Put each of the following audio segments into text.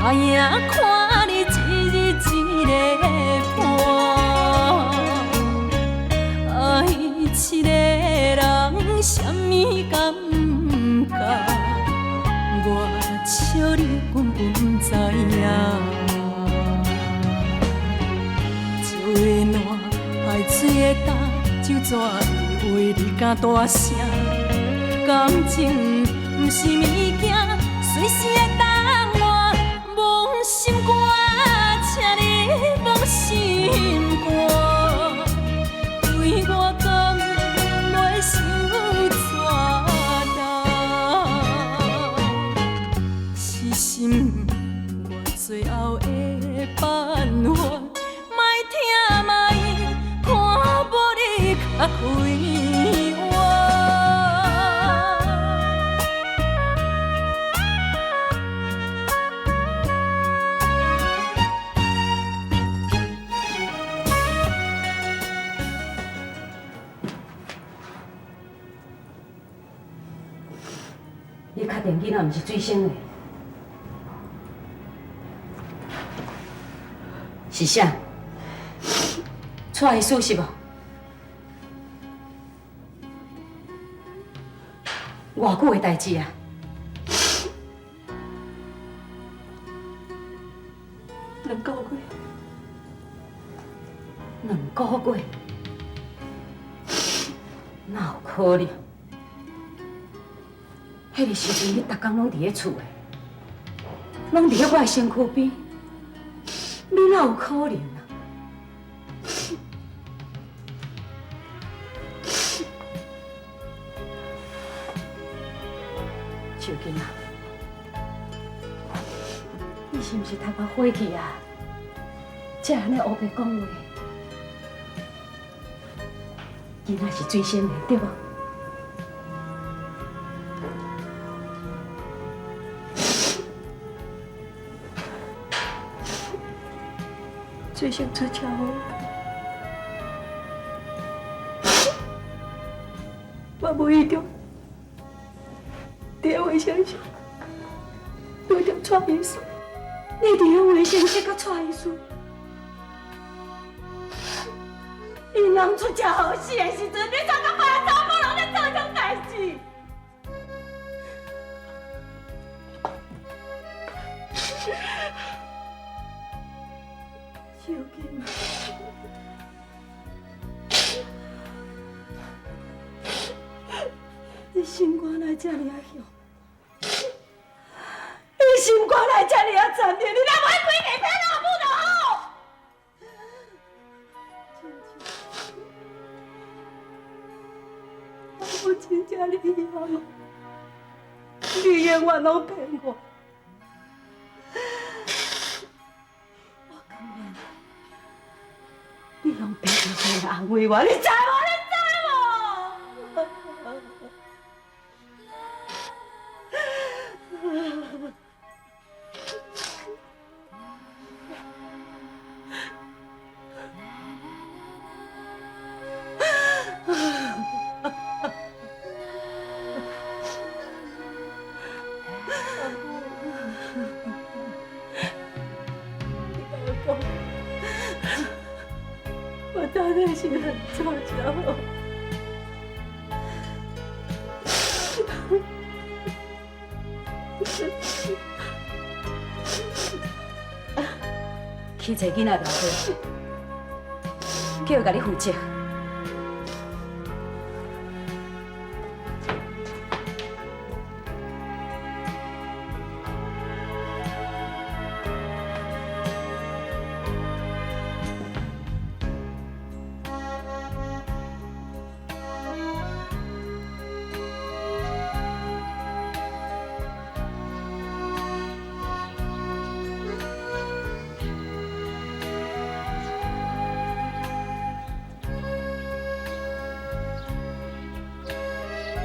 我影看你一日一个伴。愛一個人啥物感覺？我笑你根本毋知影。石的烂，海水的焦，酒泉的话你敢大声？感情毋是物件，隨時會當換。摸心肝，請你摸心肝，對我敢袂傷折重？死心我最後的辦法，莫疼莫看無你較快活。你確定囡仔毋是水生的？是啥？蔡醫師是無？偌久的代誌啊？2個月。2個月？哪有可能？彼个時陣，你逐工攏佇咧厝的，攏佇咧我的身軀邊，你哪有可能啊？秀琴啊，你是毋是頭殼火去啊？才會按呢烏白講話？囡仔是水生的，對無？水生出車禍，我無意中佇咧衛生室拄著蔡醫師。你佇咧衛生室佮蔡醫師，𪜶人出車禍死的時陣，你怎佮別个查某人咧做這種代誌？秀琴，你心肝哪會遮爾仔凶？你心肝哪會遮爾仔殘忍？你若無愛規家騙老母就好。我真正你晓，你永遠攏騙我。我甘願你用白話來安慰我，你知無？你知無？你共我講，我到底是按怎出車禍？去揣囡仔老母，叫伊共你負責。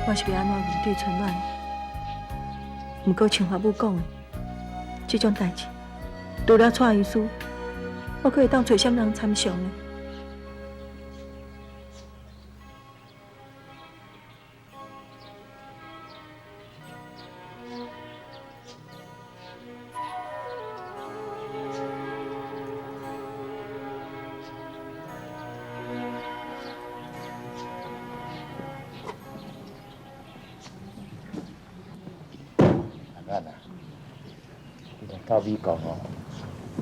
我是欲按怎面對春暖？毋過像阿母講的，這種代誌，除了蔡醫師，我閣會當揣啥物人參詳呢？到美國哦，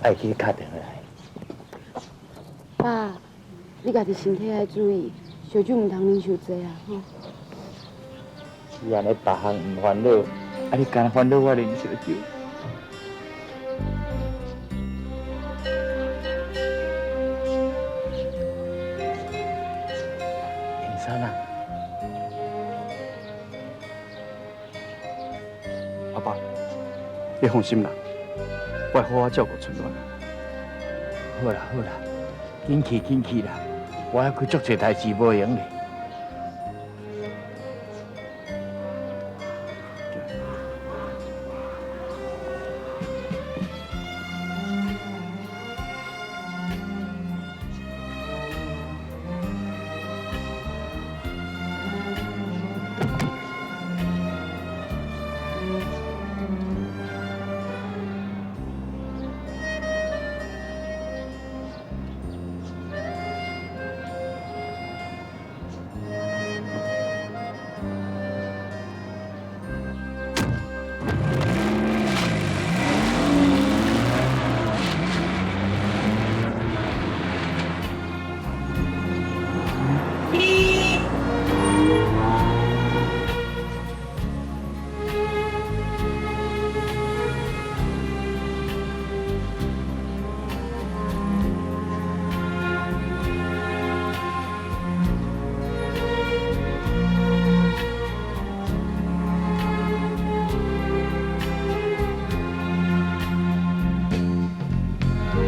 愛記敲電話來。爸，你家己身體愛注意，燒酒毋通啉傷濟啊！吼。你按呢別項毋煩惱，啊你干焦煩惱我啉燒酒。英山啊，阿爸，你放心啦，我會好好照顧春暖。好啦好啦，緊去緊去啦，我還閣足濟代誌無閒咧。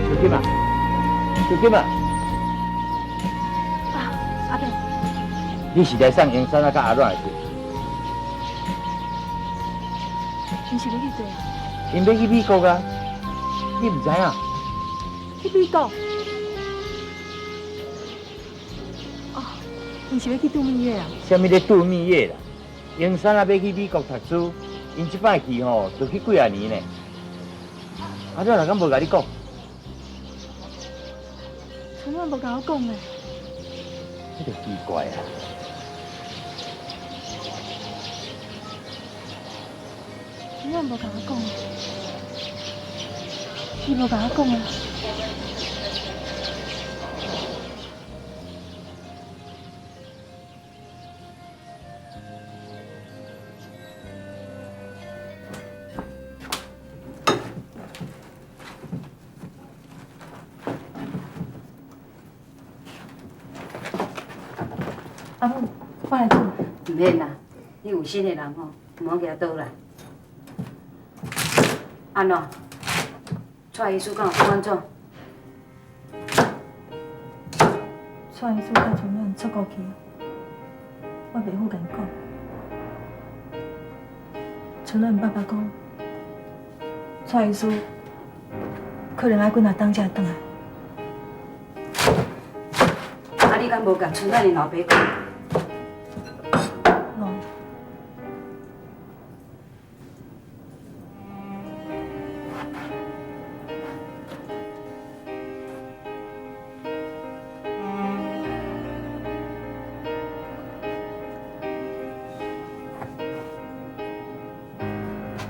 小金啊，小金啊，啊，阿伯，你是來送英山啊，佮阿阮去？𪜶是欲去佗啊？𪜶欲去美國啊？你毋知影？去美國？哦，𪜶是欲去度蜜月啊？啥物咧度蜜月啦？英山啊，欲去美國讀書，𪜶這擺去吼，就去幾仔年呢。阿阮啊，敢無共你講？春暖無共我講呢。這就奇怪啊！春暖無共我講，伊無共我講啊。阿母，我來煮。毋免啦，你有心的人吼，毋好舉倒來。按怎？蔡醫師敢有講按怎？蔡醫師佮春暖出孤氣，我袂好共𪜶講。春暖爸爸講，蔡醫師可能愛幾若冬才會轉來。啊，你敢無共春暖𪜶老爸講？無。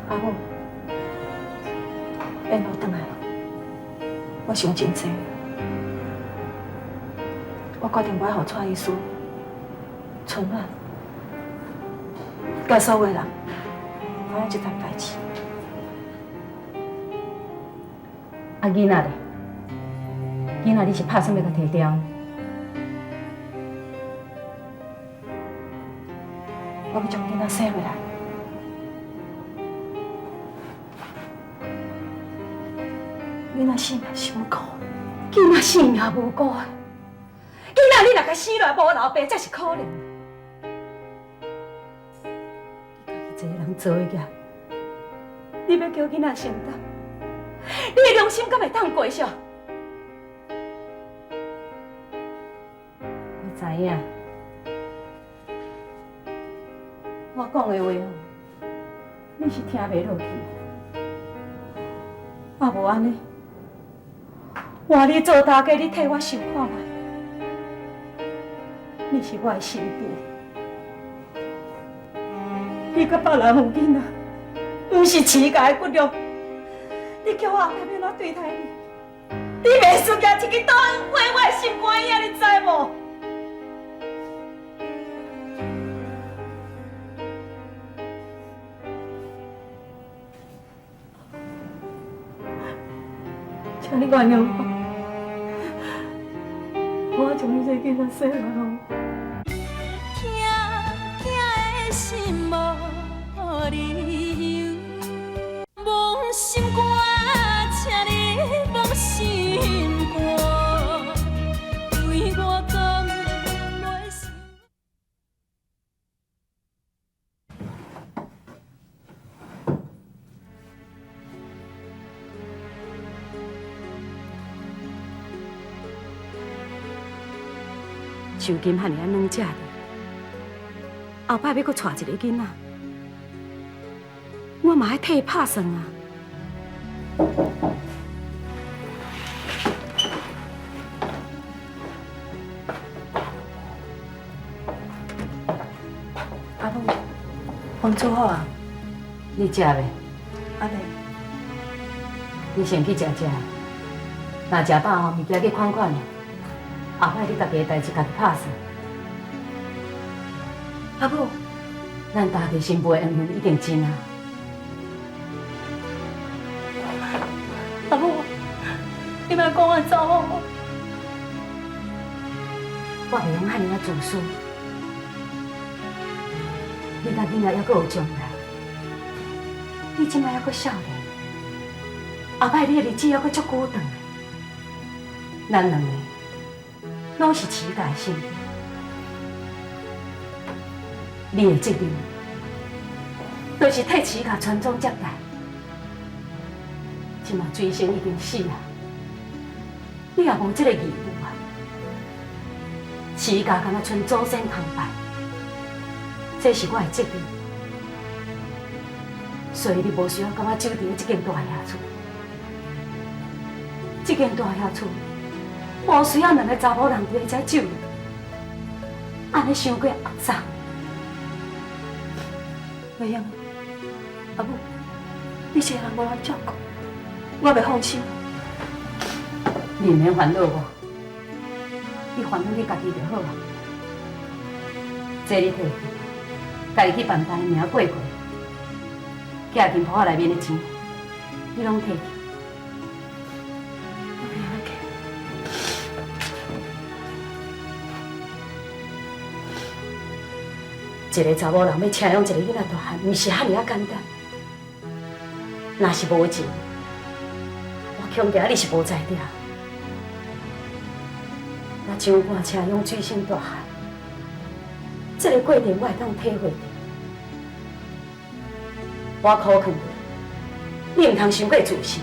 阿母，緣路轉來，我想真濟，我決定無愛予蔡醫師、春暖，佮所有人知影這件代誌。啊，囡仔咧？囡仔你是拍算欲共提掉？我欲將囡仔生落來。囡仔性命是無辜，囡仔性命無辜的，囡仔你若共生落來無老爸，才是可憐。你家己一個人做的孽，你欲叫囡仔承擔，你的良心敢會當過數？我知影，我講的話哦，你是聽袂落去。啊，無按呢，換你做大家，你替我想看覓。你是我的新婦，你佮別人有囡仔，毋是飼家的骨肉，你你叫我后摆欲按怎對待你？你袂輸舉一支刀劃我的心肝仔，你知無？請你原諒我，我將你這囡仔生落來。疼疼的心無理由，摸心肝，請你摸心肝，對我講袂想。秋金遐爾仔軟食的，後擺欲閣娶一個囡仔，我嘛愛替伊拍算啊。阿母，飯煮好啊？你食未？阿未。你先去食食，若食飽吼，物件去款款的。後擺你家己的代誌家己拍算。阿母，咱大家新婦的緣分已經盡啊。阿母，你莫講我走好無？我袂用遐爾仔自私，你佮囡仔猶閣有將來，你這擺猶閣少年，後擺你的日子猶閣足久長的。咱兩個攏是持家的身份，你的責任就是替持家傳宗接代。這擺水星已經死啊，你也無這個義務啊。持家敢若賰祖先通拜，這是我的責任，所以你無需要感覺守佇這間大廈厝，這間大廈厝無需要兩個查某人佇咧遮守，按呢傷過骯髒。袂用，阿母，你一个人無人照顧，我袂放心。你毋免煩惱我，你煩惱你家己就好啊。這你提去，家己去辦辦名過過，寄金鋪仔內面的錢，你攏提去。我袂用去。一個查某人欲請養一個囡仔大漢，毋是遐爾仔簡單。若是無錢，我恐驚你是無才調。我掌管請養水星大漢，這個過程我會當體會著。我苦勸你，你毋通傷過自信。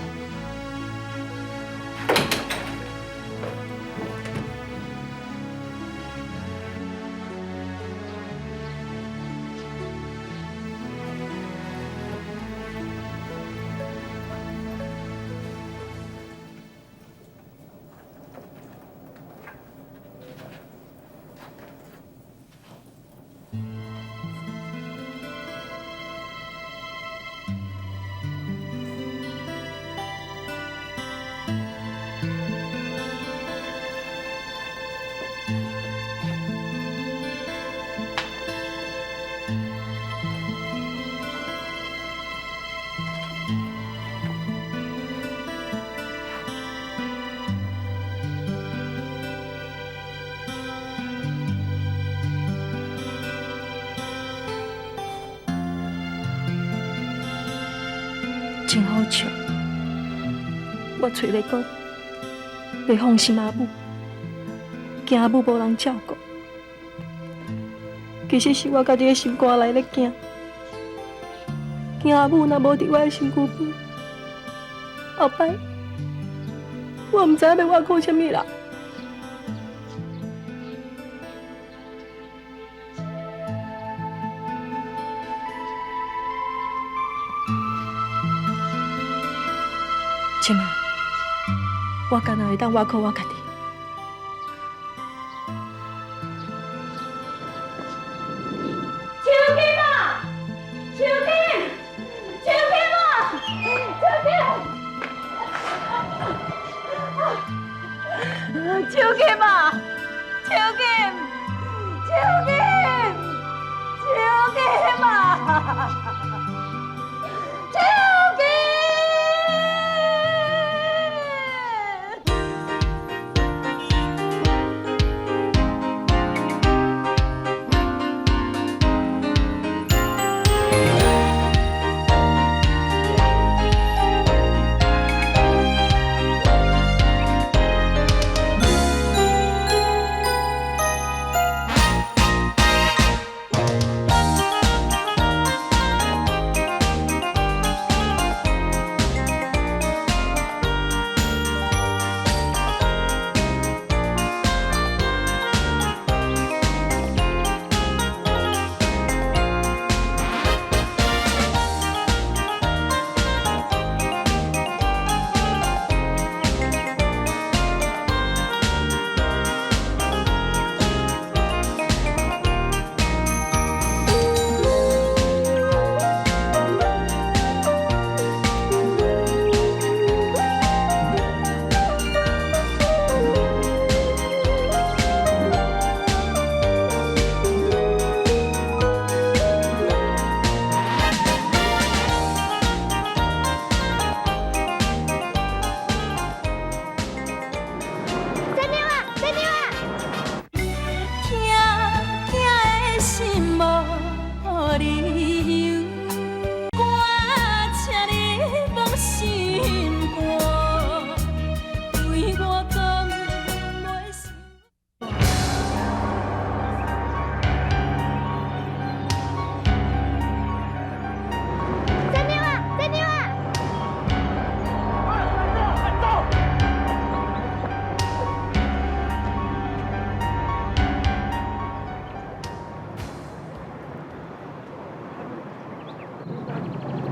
真好笑，我喙咧講，袂放心阿母，驚阿母無人照顧。其實是我家己的心肝內咧驚，驚阿母若無佇我的身軀邊，後擺我毋知影欲倚靠啥物人。這馬，我敢若會當倚靠我家己。秋金啊！秋金！秋金啊！秋金！秋金啊，秋金，秋金，秋金啊，秋金！疼的心无理由，我请你放心肝，对我讲袂心。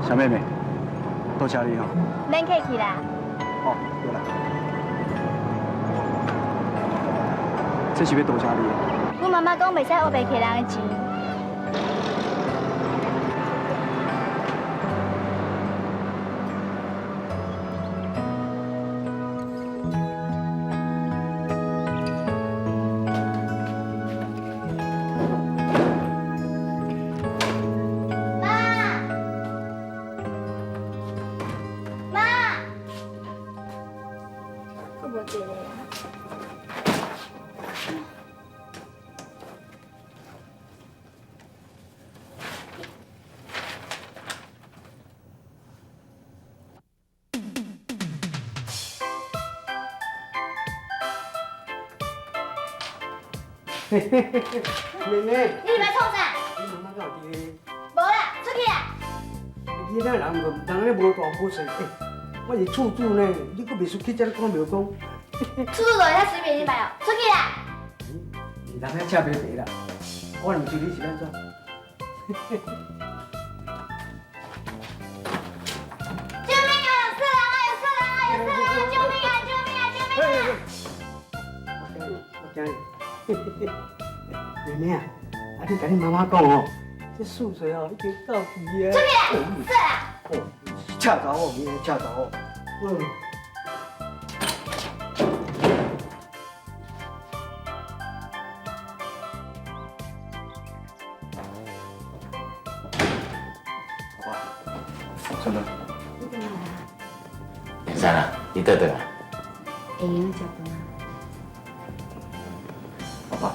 小妹妹，多谢你哦。免客气啦。哦，对啦，这是欲多谢你的。阮妈妈讲袂使乌白摕人的钱。妈，妈，阁无一个啊。妹妹，你伫咧创啥？你妈妈敢有伫咧？无啦，出去啦！你那人就毋通按呢无大无细，欸，我是厝主呢，你阁袂输去遮讲庙讲。厝主就会遐随便入来哦，出去啦！毋通遐赤白白啦，我毋是你是按怎？救命啊！有色狼啊！有色狼啊！有色狼啊！救命啊！救命啊！救命啊！我惊你，妹妹啊，啊你共你妈妈讲哦，这宿舍哦已经到期啊。出去啦！色狼！哦，赤查某，你赤查某，嗯。爸爸，春兰，你转来啊？先生啊，你倒转来。会闲食饭啊？爸爸，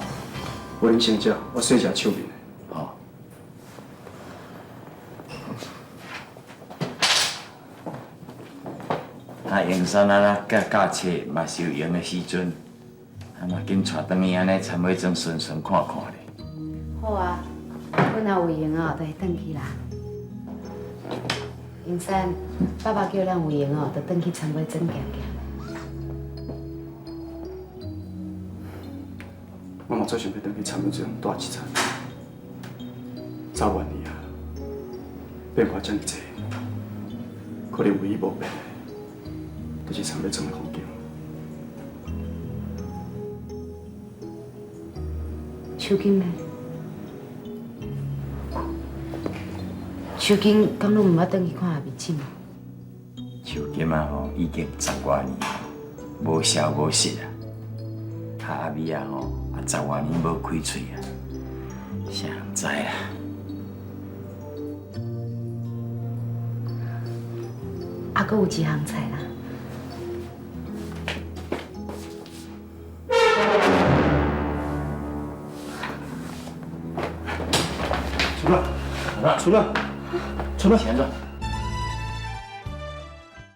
我啉先食，我洗一下手面的。哦。啊，英山啊，咱教教册嘛是有闲的时阵，啊嘛紧带转去按呢参尾庄巡巡看看咧。好啊，阮若有闲哦，就会转去啦。英山，爸爸叫咱有闲哦，就转去参尾庄行行。我嘛足想欲转去参尾庄蹛一层，早愿意啊，变化遮尔济，可能唯一无变的，就是参尾庄的风景。秋金呢？秋金敢拢毋捌转去看阿美姊无？树金啊吼，已经十外年无消无息啊。啊，跤仔尾仔吼，啊十外年無開喙啊，啥人知啦？啊，閣有一項菜啦。春暖，春暖，春暖，是按怎？